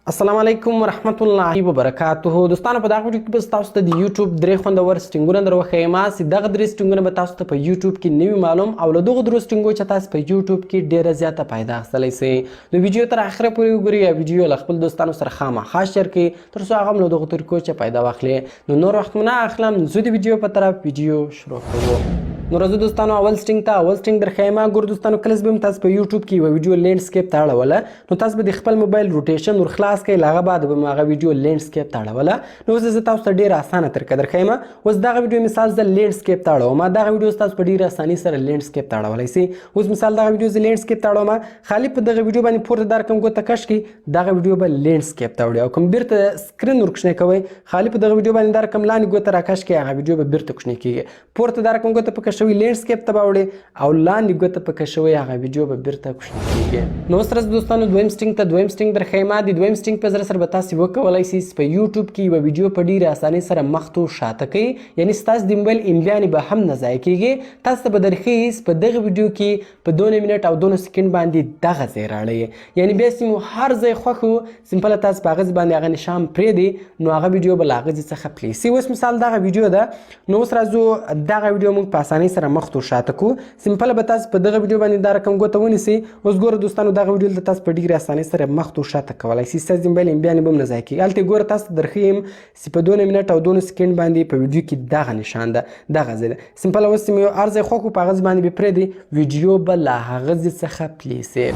السلام علیکم ورحمت الله وبرکاته. دوستانو، په دغه ویډیو کې به تاسو ته د یوټیوب درې خوندور سټینګونه در وښیم چې دغه درې سټینګونه به تاسو ته په یوټیوب کې نوي معلوم او له دغو درو سټینګو چې تاسو په یوټیوب کې ډیره زیاته فایده اخیستلی شئ. نو ویډیو تر اخره پورې وګورئ او ویډیو له خپل دوستانو سره خامخا share کړئ، تر څو هغه هم له دغو طریقو چې فایده واخلي. نو نور وخت مو نه اخلم، ځو د ویډیو په طرف، ویډیو شروع کوو. نو راځو دوستانو اول سټینګ ته. اول سټینګ در ښیم. ګور دوستانو، کله چې به تاسو په یوټیوب کې یوه ویډیو landscape ته اړوله، نو تاسو به د خپل موبایل rotation ور خلاص کړئ، له هغه بعد به مو هغه ویډیو landscape ته اړوله. نو اوس زه تاسو ته ډېره اسانه طریقه در ښیم. اوس دغه ویډیو مثال زه landscape ته اړوم. دغه ویډیو تاسو په ډېره اسانۍ سره landscape ته اړولی شئ. اوس مثال دغه ویډیو زه landscape ته اړوم. خالي په دغه ویډیو باندې پورته دا رقم ګوته کش کړئ، دغه ویډیو به landscape ته وړي، او کوم بیرته screen ور کوچنی کوئ، خالي په دغه ویډیو باندې دا رقم لاندې ګوته راکش کړئ، هغه ویډیو به بیرته کوچنی کېږي. پورته دا رقم ګوته په کشوي، landscape ته به وړي، او لاندې ګوته په کشوي، هغه ویډیو به بیرته کوچنی کېږي. نو اوس راځو دوستانو دویم سټینګ ته. دویم سټینګ در ښیم. د دویم سټینګ په ذریعه سره به تاسو وکولای شئ چې په یوټیوب کې یوه ویډیو په ډیره اسانۍ سره مخ ته شاته کړئ، یعنی ستاسو د موبایل MB یانې به هم نه ضایع کېږي. تاسو ته به درښیي چې په دغه ویډیو کې په دونه منټ او دونه سکند باندې دغه ځای راړئ، یعنی بیا چې مو هر ځای خوښ و، simple تاسو په هغه ځای باندې هغه نشان پرېږدئ، نو هغه ویډیو به له هغه ځای څخه play سي. اوس مثال دغه ویډیو ده. نو اوس راځو دغه ویډیو موږ په اسانۍ سره مخ ته شاته کو. simple به تاسو په دغه ویډیو باندې دا رقم ګوته ونیسئ. اوس ګوره دوستانو، دغه ویډیو دلته تاسو په ډیره اسانۍ سره مخ ته شاته کولای شئ، ستاسو د موبایل MB یانې به هم نه ضایع کېږي. هلته ګوره، تاسو ته درښیم چې په دونه منټ او دونه سکند باندې په ویډیو کې دغه نشان ده، دغه ځای ده. simple اوس چې مې هر ځای خوښ و، په هغه ځای باندې به پرېږدئ، ویډیو به له هغه ځای څخه play سي.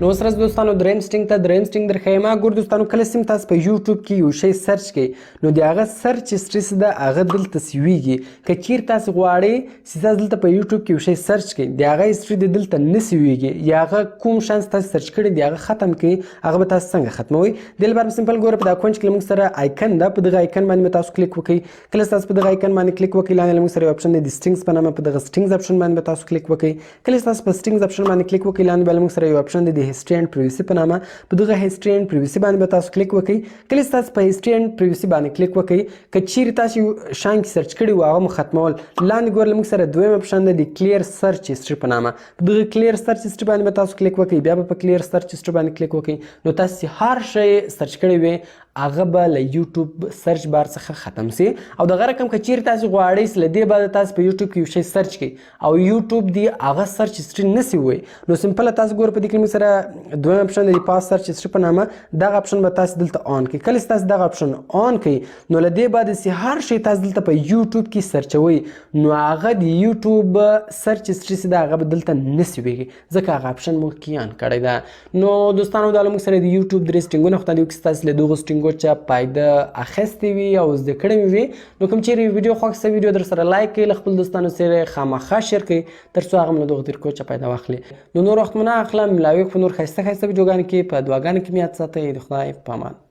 نو اوس راځو دوستانو دریم سټینګ ته. دریم سټینګ در ښیم. ګور دوستانو، کله چې تاسو په یوټیوب کې یو شی search کړئ، نو د هغه search history څه ده، هغه دلته سویږي. که چیرې تاسو غواړئ چې تاسو دلته په یوټیوب کې یو شی search کړئ، د هغه history د دلته نه سویږي، یا هغه کوم شان تاسو search کړی دی هغه ختم کړئ، هغه به تاسو څنګه ختموئ؟ د دې لپاره simple ګوره، په دا کونج کې موږ سره icon ده، په دغه icon باندې تاسو کلیک وکړئ. کله تاسو په دغه icon باندې کلیک وکړئ، لاندې موږ سره یو option دی د settings په نامه، په دغه settings option باندې تاسو کلیک وکړئ. کله تاسو په settings option باندې کلیک وکړئ، لاندې به موږ سره یو option دی د history and privacy په نامه، په دغه history and privacy باندې به تاسو کلیک وکړئ. کله تاسو په history and privacy باندې کلیک وکړئ، که چیرې تاسو شان کې search کړی و، هغه مو ختمول، لاندې ګوره موږ سره دویم option دی د clear search history په نامه، په دغه clear search history باندې به تاسو کلیک وکړئ. بیا به په clear search history باندې کلیک وکړئ، نو تاسو هر شی search کړی وي، هغه به له یوټیوب search bar څخه ختم سي. او دغه رقم که چیرې تاسو غواړئ چې له دې بعد تاسو په یوټیوب کې یو شی search کړئ او یوټیوب دی هغه search history نه سي وای، نو simple تاسو ګور په دې کې موږ سره دویم option دی past search history په نامه، دغه option به تاسو دلته on کړئ. کله چې تاسو دغه option on کړئ، نو له دې بعد چې هر شی تاسو دلته په یوټیوب کې search وئ، نو هغه د یوټیوب search history چې ده، هغه به دلته نه سي ویږي، ځکه هغه option موږ کې on کړی ده. نو دوستانو، دا موږ سره د یوټیوب درې سټینګونه. خدای دې وکړي تاسو له دغو سټینګو چا فایده اخیستې وي او زده کړې وي. نو کوم چیرې ویډیو خوښ سه، ویډیو در سره like کړئ، له خپل دوستانو سره خامخا share کړئ، تر څو هغه هم له دغو طریقو چا فایده واخلي. نو نور وخت مو نه اخلم، ملاوي په نور ښایسته ښایسته ویډیوګانو کې. په دعاګانو کې مې یاد ساتئ. د خدای په امان.